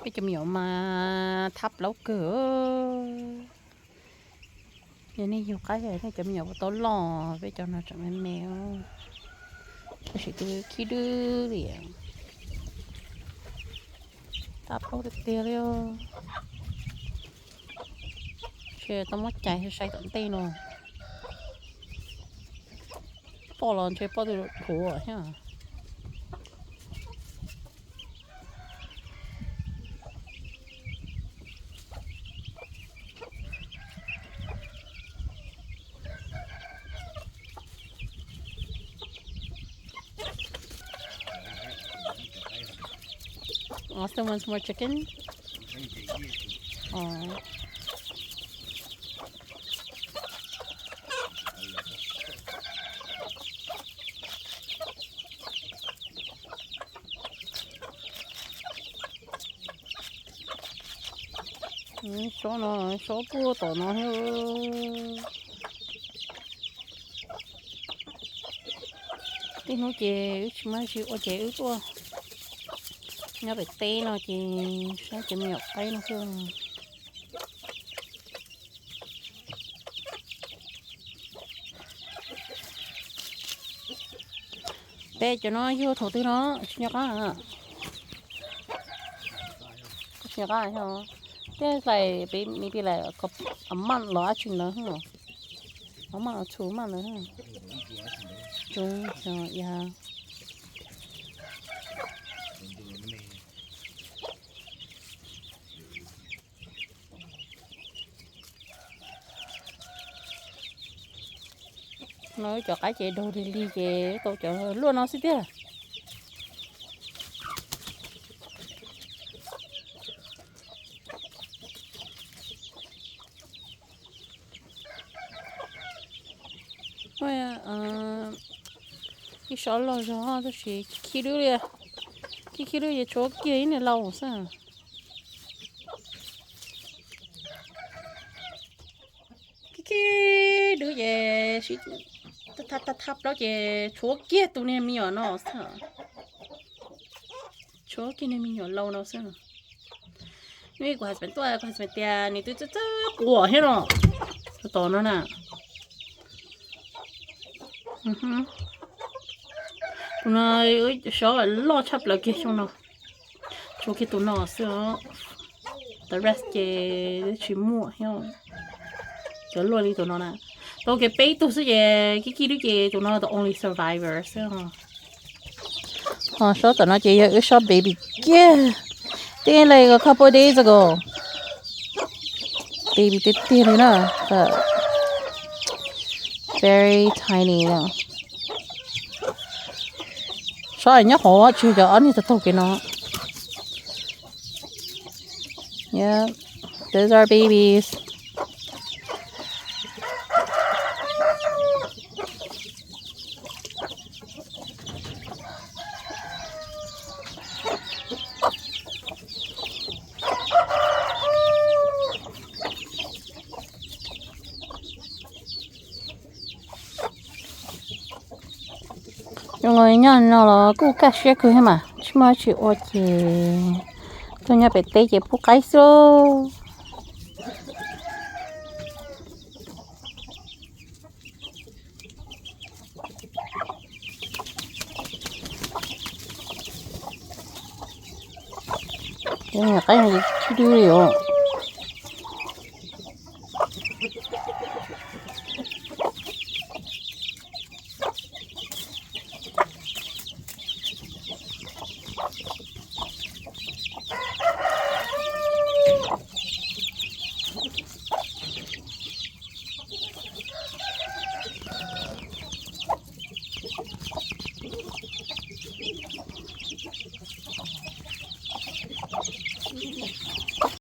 Peb cov me nyuam mas thab plaub kawg. Yog nej yug qaib nej cov me nyuam puas tau loj, peb cov no tseem me me, tab sis twb khib dwb li. Thab plaub tiag tiag li. Ntshe tau muab cais sai tom ntej no. Poj los ntshe poj twb dhuav thiab. Austin wants more chicken. Oh. Sob no, sob puag tom no thiab. Tej hnub ces wb tsis muaj dab tsi ua ces wb tuaj nyob pem teb no ces saib cov me nyuam qaib no xwb. Peb cov no yug thaum twg no tsis nco qab. Tsis nco qab. Tej xais peb me pi lawm, a month los dab tsi ntawd, a month or two month ntawd. Too, yeah. No cov qaib ces daug lig lig ces tau cov luaj no xwb tiag. Ib sob loj zog tab sis khib dub li, khib khib dub ces tshuav kiag ib niag lau xwb. Khib khib dub ces sib thab thab plaub ces tshuav kiag tus niag me nyuam no xwb. Tshuav kiag niag me nyuam lau no xwb. Hnub kuv husband tuaj, kuv husband tias nws twb txawj txawj quas thiab no. Tus tom no na. Tus no sob loj tshaj plaws kiag xyoo no. Tshuav kiag tus no xwb os. The rest ces tsis muaj thiab. Cov luaj li tus no na. Tau kev peb tug xwb ces kib kib dub ces tus no the only survivor xwb os. Ho sob tom no ces yog wb sob baby kiag. Tib leej a couple days ago. Baby tiag tiag li na, but very tiny. Sob nyob qhov tsis cov ob niag taug taug kev no. Yep, those are babies. Zoo nyob no los kuj kaj siab kawg thiab mas, tsis muaj dab tsi ua ces tuaj nyob pem teb ces pub qaib xwb. Cov niag qaib no khib dub li os.